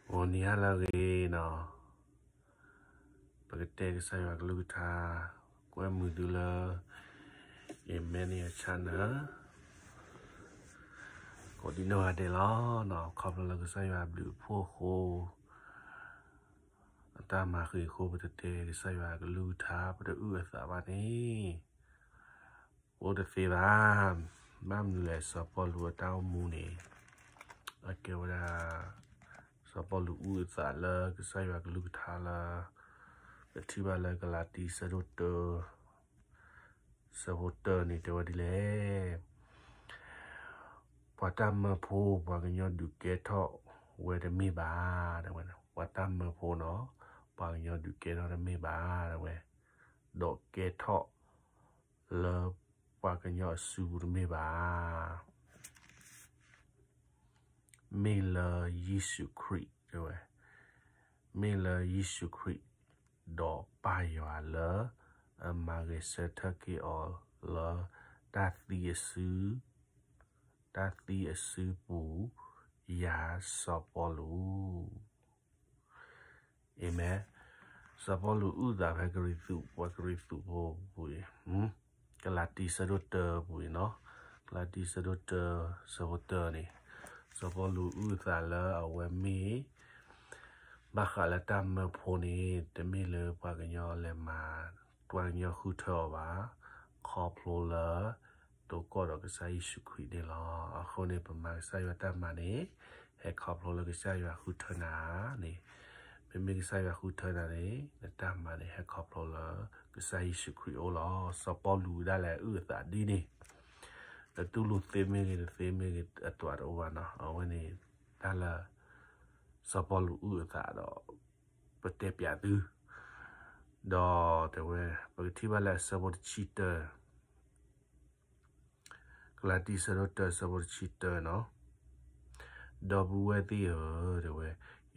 ဂီၤနံၤဟါလၢအဂ့ၤနီၤ, ပကတဲကစၢ်ယွၤကလုၢ်ကထါ, ကွဲမုာ်သုလၢ Emmanuel Channel ကိးဒံနီၢ်ဂၤဒဲးလီၤ. ခီဖျိလၢကစၢ်ယွၤအဘျုးအဖှိၣ်အဃိ, အတၢ်မၤဃံးအဃိ ပတတဲကစၢ်ယွၤကလုၢ်ကထါ ပတအုၣ်အသးဘၣ်န့ၣ် အိၣ်တသ့ဘၣ်. ဘၣ်မနုၤလဲၣ်, စီၤပီလူးအတၢ်အိၣ်မူန့ၣ် အကဲဝဲဒၣ် စီၤပီလူးအုၣ်အသးလၢကစၢ်ယွၤကလုၢ်ကထါလၢ ပထံၣ်ဘၣ်လၢကလၤတံ ဆၢဒိၣ်တၢ ဆၢဖိတၢန့ၣ် တဲဝဲဒ်လဲၣ်, ပှၤတၢ်မၢဖိ ပှၤကညီဒုးကဲထီၣ်ဝဲတမ့ၢ်ဘၣ်, တဲဝဲ, ပှၤတၢ်မၢဖိနီၤ, ပှၤကညီဒုးကဲထီၣ်တမ့ၢ်ဘၣ်, တဲဝဲ, ဒီးကဲထီၣ်လၢပှၤကညီအစုပူၤတမ့ၢ်ဘၣ်, မ့ၢ်လၢယ့ၣ်ၡူးခရံာ်, တဲဝဲ, မ့ၢ်လၢယ့ၣ်ၡူးခရံာ် ဒီးပၢ်ယွၤလၢ အမၤဂဲၤဆၢထၢၣ်က့ၤအီၤလၢ တၢ်သံအစု, တၢ်သံအစုပူၤ, ယၤစီၤပီလူး အၤမ့ၣ်. စီၤပီလူးအုၣ်သးဖဲ ကရံၣ်သူး, ပှၤကရံၣ်သူးဖိပူၤအံၤ, ကလၤတံ ဆၢဒိၣ်တၢပူၤအံၤနီၤ, ကလၤတံ ဆၢဒိၣ်တၢ, ဆၢဖိတၢန့ၣ်, စီၤပီလူးအုၣ်သးလၢအဝဲမ့ၢ် ဘၣ်ဃးလၢတၢ်မၢဖိန့ၣ် တမ့ၢ်လၢပှၤကညီလဲၤမၤ, ပှၤကညီဃုထၢအီၤဘၣ်, ခီဖျိလၢ သကိးဒီးကစၢ်ယ့ၣ်ၡူးခရံာ်န့ၣ်လီၤ. အဃိန့ၣ် ပမၤကစၢ်ယွၤတၢ်မၤန့ၣ် ဟဲခီဖျိလၢကစၢ်ယွၤဃုထၢနၤန့ၣ်, မ့မ့ၢ်ကစၢ်ယွၤဃုထၢနၤန့ၣ် နတၢ်မၤန့ၣ် ဟဲခီဖျိလၢကစၢ်ယ့ၣ်ၡူးခရံာ်အအိၣ်လီၤ. စီၤပီလူးဒၣ်လဲာ်အုၣ်အသးဒ်န့ၣ်, နတူၢ်လိာ်သ့မ့ၢ်ဂ့ၤ တသ့မ့ၢ်ဂ့ၤ အတၢ်တအိၣ်ဘၣ်နီၤ. အဝဲန့ၣ် တၢ်လၢ စီၤပီလူးအုၣ်အသးဒီး ပတဲပၠးသု, ဒီးတဲဝဲ, ပကထံၣ်ဘၣ်လၢအဆၢဖိတဆံတၢ ကလၤတံ ဆၢဒိၣ်တၢ ဆၢဖိတဆံတၢနီၤ, ဒီပုၢ်ဝဲၢ်သ့ၣ်ဧၢ, တဲဝဲ,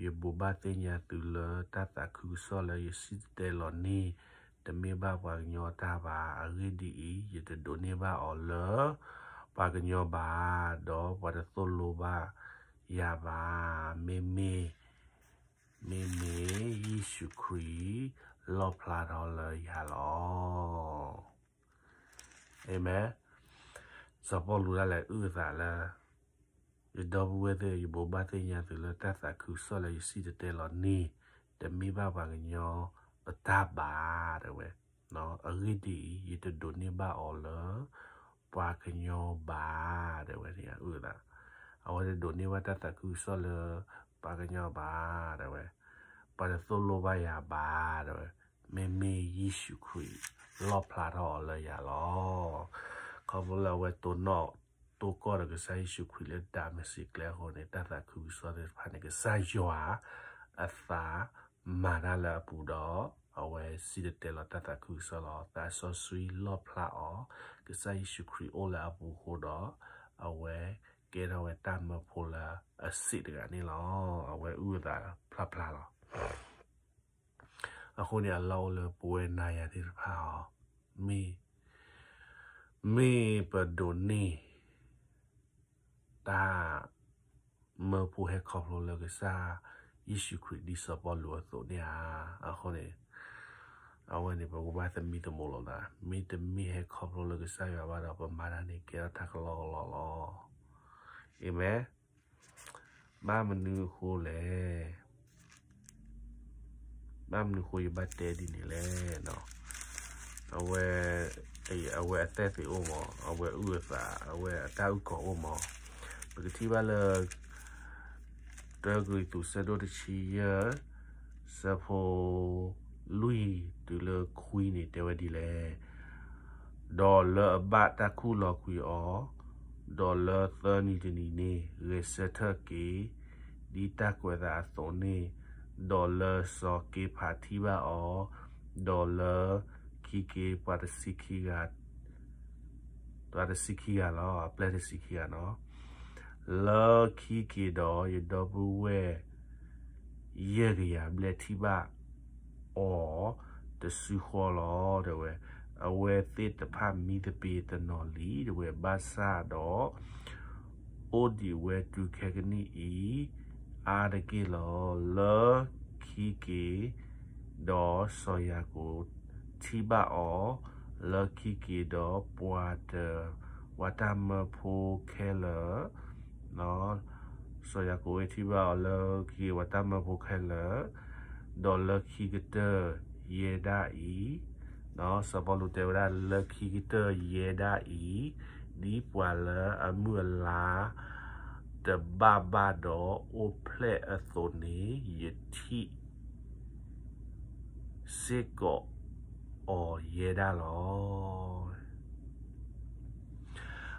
ယဘိးဘၣ်သ့ၣ်ညါသုလၢတၢ်သးခုကစီၣ်လၢယစံၣ်တဲၤတဲလီၤန့ၣ် တမ့ၢ်ဘၣ်ပှၤကညီအတၢ်ဘၣ်. အဂ့ၢ်ဒ်အံၤ, ယတဒိးန့ၢ်ဘၣ်အီၤလၢပှၤကညီဘၣ်, ဒီးပှၤတသိၣ်လိဘၣ်ယၤဘၣ်. မ့မ့ၢ် မ့မ့ၢ်ယ့ၣ်ၡူးခရံာ် လီၣ်ဖျါထီၣ်လၢယၤလီၤ. အၤမ့ၣ်. စီၤပီလူးဒၣ်လဲာ်အုၣ်အသးလၢ ယဒီပုၢ်ဝဲၢ်သ့ၣ်, ယဘိးဘၣ်သ့ၣ်ညါသုလၢတၢ်သးခုကစီၣ်လၢယစံၣ်တဲၤတဲလီၤန့ၣ် တမ့ၢ်ဘၣ်ပှၤကညီအတၢ်ဘၣ်, တဲဝဲ. အဂ့ၢ်ဒ်အံၤ, ယတဒိးန့ၢ်ဘၣ်အီၤလၢပှၤကညီဘၣ်, တဲဝဲ. အုၣ်သး, အဝဲတဒိးန့ၢ်ဘၣ်တၢ်သးခုကစီၣ်လၢပှၤကညီဘၣ်, တဲဝဲ. ပှၤတသိၣ်လိဘၣ်ယၤဘၣ်, တဲဝဲ. မ့မ့ၢ်ယ့ၣ်ၡူးခရံာ် လီၣ်ဖျါထီၣ်အီၤလၢယၤလီၤ. ခီဖျိလၢအဝဲတိၢ်နီၣ်တိၢ်ကီၢ်ဒီးကစၢ်ယ့ၣ်ၡူးခရံာ်လၢဒၤမစ့းကျဲအဃိန့ၣ်, တၢ်သးခုကစီၣ်သ့ၣ်တဖၣ်န့ၣ် ကစၢ်ယွၤအသးမၤတၢ်လၢအပူၤဒီး အဝဲစံၣ်တဲၤတဲလီၤတၢ်သးခုကစီၣ်လီၤ. သးစီဆှံလီၣ်ဖျါအီၤ, ကစၢ်ယ့ၣ်ၡူးခရံာ်အိၣ်လၢအပူၤအဃိဒီး အဝဲကဲထီၣ်ဝဲတၢ်မၢဖိလၢအစ့ၣ်တဂၤန့ၣ်လီၤ. အဝဲအုၣ်အသးဖျါဖျါလီၤ. အဃိန့ၣ် အလီၢ်အိၣ်လၢပဝဲနၤယၤသ့ၣ်တဖၣ်အီၤ, မ့ၢ်, မ့ၢ်ပဒိးန့ၢ်တၢ်မၢဖိဟဲခီဖျိလၢကစၢ်ယ့ၣ်ၡူးခရံာ်ဒ်စီၤပီလူးအသိးန့ၣ်ဧါ. အဃိန့ၣ် အဝဲန့ၣ် ပကဘၣ်သမံသမိးလိာ်သး, မ့တမ့ၢ်ဟဲခီဖျိလၢကစၢ်ယွၤဘၣ်ဒီး ပမၤတၢ်န့ၣ်ကဲထီၣ်တၢ်ကလီကလီလီၤ. အၤမ့ၣ်. ဘၣ်မနုၤအဃိလဲၣ်. ဘၣ်မနုၤအဃိယဘၣ်တဲဒ်န့ၣ်လဲၣ်. အဝဲ, အဝဲအသဲၣ်သ့ၣ်အိၣ်မး, အဝဲအုၣ်အသး, အဝဲအတၢ်အုၣ်ကီၤအိၣ်မး. ပကထံၣ်ဘၣ်လၢ တၢကရံၣ်သူး ဆၢဒိၣ်တဆံယဲၢ်, ဆၢဖိလွံၢ်တုၤလၢခွံန့ၣ် တဲဝဲဒ်လဲၣ်. ဒီးလၢအဘၣ်တၢ်ခူၣ်လီၤကွံာ်အီၤ, ဒီးလၢသၢနံၤတနံၤန့ၣ် ဂဲၤဆၢထၢၣ်က့ၤ, ဒ်တၢ်ကွဲးအသးအသိးန့ၣ်, ဒီးလၢစီၤက့ဖးထံၣ်ဘၣ်အီၤ, ဒီးလၢခံက့ၤပှၤတဆံခံဂၤ, ပှၤတဆံခံဂၤလီၤ, အပျဲၢ်တဆံခံဂၤနီၤ. လၢခံက့ၤဒီး ယဒီပုၢ်ဝဲၢ် ယဲၢ်ကယၤဘျဲၣ်ထံၣ်ဘၣ်အီၤ တစုဃီလီၤ တဲဝဲ. အဝဲသ့ၣ်တဖၣ်မံသပ့ၤတနီၤလံ တဲဝဲ, ဘၣ်ဆၣ်ဒီး အိၣ်ဒံးဝဲတုၤခဲကနံၣ်အံၤ အါတက့ၢ်လီၤ. လၢခံက့ၤဒီးစီၤယၤကိာ်ထံၣ်ဘၣ်အီၤ, လၢခံက့ၤဒီးပှၤတ, ပှၤတၢ်မၢဖိခဲလၢာ်, စီၤယၤကိာ်ဝဲထံၣ်ဘၣ်အီၤလၢခံက့ၤပှၤတၢ်မၢဖိခဲလၢာ်, ဒီးလၢခံကတၢၢ်ယဲဒၣ်အံၤ, စီၤပီလူးတဲဝဲဒၣ်လၢခံကတၢၢ်ယဲဒၣ်အံၤ, ဒ်ပှၤလၢအမုၢ်အလါ တဘၣ်ဘၣ်ဒီးအိၣ်ဖျဲၣ်အသိးန့ၣ် ယထံၣ်စ့ၢ်ကီးအီၤယဲဒၣ်လီၤ.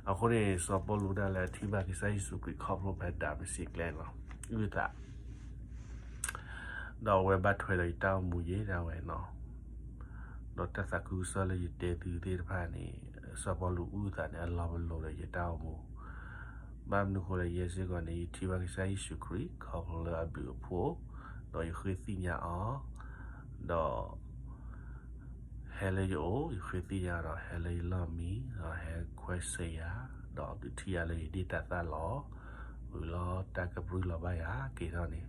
အဃိန့ၣ် စီၤပီလူးဒၣ်လဲာ်ထံၣ်ဘၣ်ကစၢ်ယ့ၣ်ၡူးခရံာ်ခီဖျိဖဲဒၤမစ့းကျဲန့ၣ်လီၤ. အုၣ်သး ဒီးအဝဲဘၣ်ထွဲဒီးယတၢ်အိၣ်မူယဲဒၣ်ဝဲနီၤ. ဒီးတၢ်သးခုကစီၣ်လၢယတဲသုသ့ၣ်တဖၣ်န့ၣ်, စီၤပီလူးအုၣ်သးန့ၣ် အလီၤပလိာ်ဒီးယတၢ်အိၣ်မူ. ဘၣ်မနုၤဃိလဲၣ် ယဲစ့ၢ်ကီးန့ၣ် ယထံၣ်ဘၣ်ကစၢ်ယ့ၣ်ၡူးခရံာ်ခီဖျိလၢအဘျုးအဖှိၣ်, ဒီးယဃ့သ့ၣ်ညါအီၤ, ဒီး ဟဲလၢယအိၣ်, ယဃ့သ့ၣ်ညါဒီးဟဲလၢယလီၢ်မံ, ဒီးဟဲခွဲးစဲယၤ, ဒီးဒုးထံၣ်ယၤလၢယဒ့ၣ်တၢ်သၣ်လီၤ. ဝံၤလီၤတၢ်ကပြုၢ်လီၤဘၣ်ယၤက့ၤထီၣ်န့ၣ်,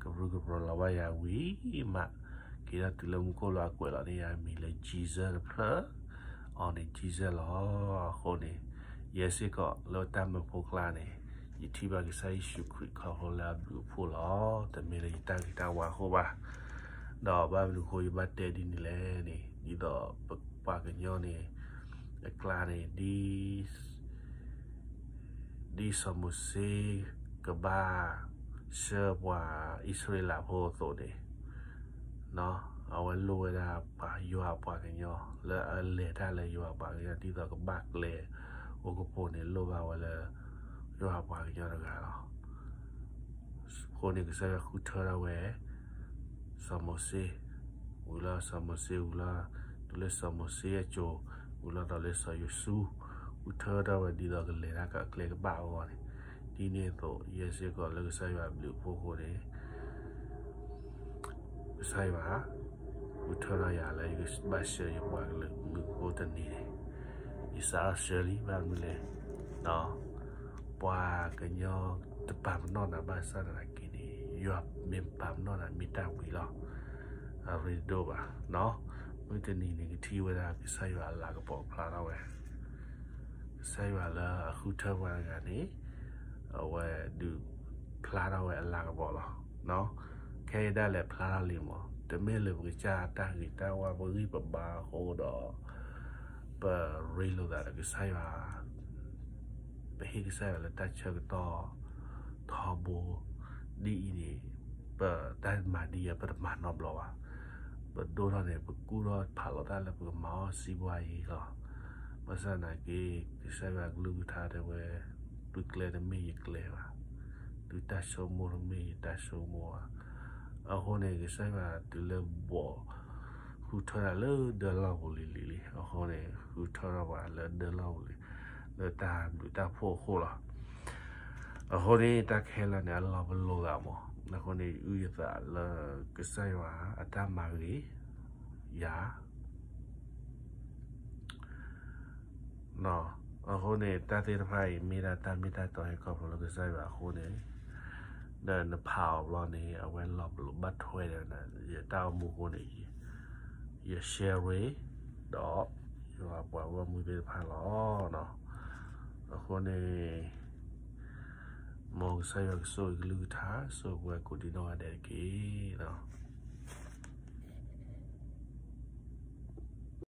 ကပြုၢ်ကပြီၤလီၤဘၣ်ယၤဝံၤမး, က့ၤထီၣ်တုၤလၢမူခိၣ်လီၤအကွဲးလီၤန့ၣ် ယမံၤလၢ Jesus တဖျၢၣ်, အီၤန့ၣ် Jesus လီၤ. အဃိန့ၣ် ယဲစ့ၢ်ကီးလၢတၢ်မၢဖိကျါန့ၣ်, ယထံၣ်ဘၣ်ကစၢ်ယ့ၣ်ၡူးခရံာ်ခီဖျိလၢအဘျုးအဖှိၣ်လီၤ. တမ့ၢ်လၢယတၢ်ဂ့ၤတၢ်ဝါအဃိဘၣ်. ဒီးဘၣ်မနုၤဃိယဘၣ်တဲဒ်န့ၣ်လဲၣ်န့ၣ်, ဒ်သိးပပှၤကညီန့ၣ် အကျါန့ၣ် ဒ် ဒ်စီၤမိၤၡ့ကဘၣ်ဆှၢပှၤအံၣ်စရ့လးဖိအသိးန့ၣ်, အဝဲလိၣ်ဝဲဒၣ်ပှၤယွၤအပှၤကညီ လၢအလဲၤတၢ်လၢယွၤအပှၤကညီ ဒ်သိးကဘၣ်ကျဲအိၣ်ကပိာ်န့ၣ် လိၣ်ဘၣ်ဝဲလၢယွၤအပှၤကညီတဂၤလီၤ. အဃိန့ၣ် ကစၢ်ယွၤဃုထၢထီၣ်ဝဲ စီၤမိၤၡ့, ဝံၤလီၤစီၤမိၤၡ့ ဝံၤလီၤ တုၤလၢစီၤမိၤၡ့အစိၤ, ဝံၤလီၤဒီးလၢစီၤယိၤၡူ, ဃုထၢထီၣ်ဝဲဒ်သိးကလဲၤတၢ်ကျဲကဘၣ်အဂီၢ်န့ၣ်, ဒ်န့ၣ်အသိး ယဲစ့ၢ်ကီးလၢကစၢ်ယွၤအဘျုးအဖှိၣ်အဃိန့ၣ် ကစၢ်ယွၤ ဃုထၢထီၣ်ယၤလၢယကဘၣ်ဆှၢယပှၤကလုာ်မုၢ်အိၣ်တနံၤန့ၣ်, ယစးထီၣ်ဆှၢလံ ဘၣ်မနုၤလဲၣ်, ပှၤကညီတပာ်ပနီၣ်နၤဘၣ်ဆၣ်သနာ်က့န့ၣ် ယွၤမ့ၢ်ပာ်ပနီၣ်နၤမ့ၢ်တၢ်ဝံၤလီၤ. အရ့ဒိၣ်ဘၣ်, မုၢ်တနံၤန့ၣ် ကထံၣ်ဝဲဒၣ်ကစၢ်ယွၤအလၤကပီၤဖျါထီၣ်ဝဲ ကစၢ်ယွၤလၢအဃုထၢပှၤတဂၤန့ၣ်, အဝဲဒုးဖျါထီၣ်ဝဲအလၤကပီၤလီၤ. ခဲအံၤဒၣ်လဲာ်ဖျါထီၣ်လံမး, တမ့ၢ်လၢပကစၢ်တၢ်ဂ့ၤတၢ်ဝါပဂံၢ်ပဘါအဃိဒီး ပရ့လိာ်သးဒီးကစၢ်ယွၤ ပဟ့ၣ်ကစၢ်ယွၤလၢတၢ်ဆၢကတီၢ်ထီဘိ, ဒ်အံၤန့ၣ် ပတၢ်မၤဒ်အံၤ ပတမၤနီတဘျီဘၣ်. ပဒိၣ်ထီၣ်န့ၣ် ပကူၣ်ထီၣ်ဖးလီၤတၢ်လၢပကမၤအီၣ်စံးဘှါအံၤလီၤ. ဘၣ်ဆၣ်သနာ်က့ ကစၢ်ယွၤကလုၢ်ကထါတဲဝဲ, သုကျဲတမ့ၢ်ယကျဲဘၣ်, သုတၢ်ဆိကမိၣ်တမ့ၢ်ယတၢ်ဆိကမိၣ်ဘၣ်. အဃိန့ၣ် ကစၢ်ယွၤတုၤလၢဘီၣ် ဃုထၢတၢ်လၢဒၢလီၢ်ပူၤလံၤလံၤလံၤ, အဃိန့ၣ် ဃုထၢထီၣ်ပှၤလၢဒၢလီၢ်ပူၤလံၤ, လၢတၢ်ဘျုးတၢ်ဖှိၣ်အဃိလီၤ. အဃိန့ၣ် တၢ်ခဲလၢာ်န့ၣ် အလီၤပလိာ်သးမး, အဃိန့ၣ် ယအုၣ်ယသးလၢကစၢ်ယွၤအတၢ်မၤဂ့ၤယၤ အဃိန့ၣ် တၢ်သ့ၣ်တဖၣ်အံၤ မ့ၢ်ဒၣ်တၢ်မ့ၢ်တၢ်တီဟဲခီဖျိလၢကစၢ်ယွၤအဃိန့ၣ်, ဒီးနဖးအီၤဘျီန့ၣ် အဝဲလီၤပလိာ်ဘၣ်ထွဲဒီး ယတၢ်အိၣ်မူအဃိန့ၣ် ယ share ဒီး ယွၤပှၤဂီၢ်မုၢ်သ့ၣ်တဖၣ်လီၤ. အဃိန့ၣ် မ်ကစၢ်ယွၤကဆိၣ်ဂ့ၤကလုၢ်ကထါ ဆိၣ်ဂ့ၤပှၤကိးဒံနီၢ်ဂၤဒဲးတက့ၢ်.